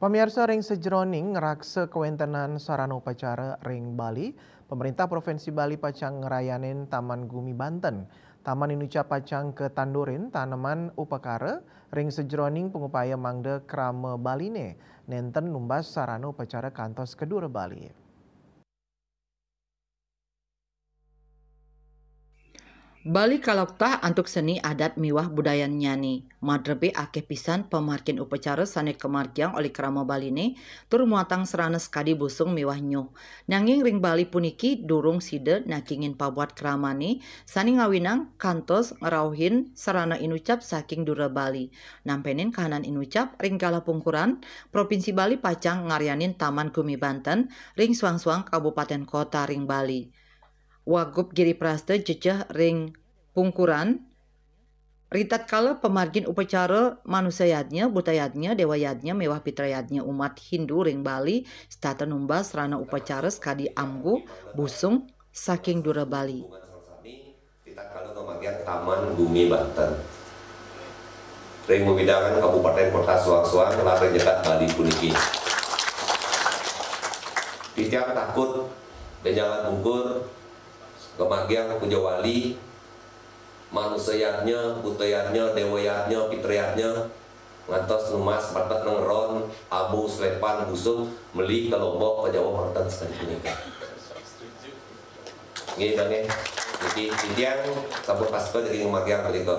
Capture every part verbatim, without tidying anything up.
Pamiarsa, ring sajeroning ngraksa kawéntenan sarana upacara ring Bali, Pemerintah Provinsi Bali pacang ngrayanin Taman Gumi Banten. Taman inucap pacang katandurin taneman upakara ring sajeroning pangupaya mangda krama Baliné nénten numbas sarana upacara kantos ka dura Bali. Bali kaloktah antuk seni adat miwah budayannyané. Madrebé akéh pisan pamargin upacara sané kamargiang olih krama Baliné tur muatang sarana sakadi busung miwah nyuh. Nanging ring Bali puniki durung sida nagingin pabuat kramané sané ngawinang kantos ngrauhin sarana inucap saking dura Bali. Nampénin kahanan inucap ring galah pungkuran, Provinsi Bali pacang ngaryanin Taman Gumi Banten ring suang-suang kabupatén kota ring Bali. Wagub Giri Prasta jejeh ring pungkuran, ritatkala pamargin upacara manusa yadnya, buta yadnya, déwa yadnya, miwah pitra yadnya umat Hindu ring Bali, setata numbas sarana upacara sakadi ambu, busung, saking dura Bali. Ritatkala ngamargiang Taman Gumi Banten ring wewidangan kabupatén kota suang-suang lan ring jagat Bali puniki. Titiang takut benjangan bungkur ngamargiang puja wali, manusa yadnya, buta yadnya, déwa yadnya, pitra yadnya, ngantos numbas batek nengron, ambu, slépan, busung, meli ka Lombok, ka Jawa, manten sakadi punika. Nggih, Bang, nggih. Niki titiang sampun pastika jagi ngamargiang punika.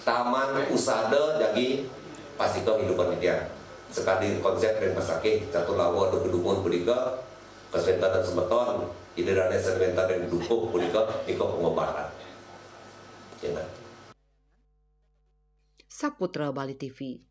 Taman usada jagi pastika kahidupan titiang. Sakadi konsép ring pasakih, catur lawa duka dumun punika, kaswéntenan semeton, Ida Dané sawéntenan ring dukuh punika, nika pangobatan. Kénten. Saputra Bali T V.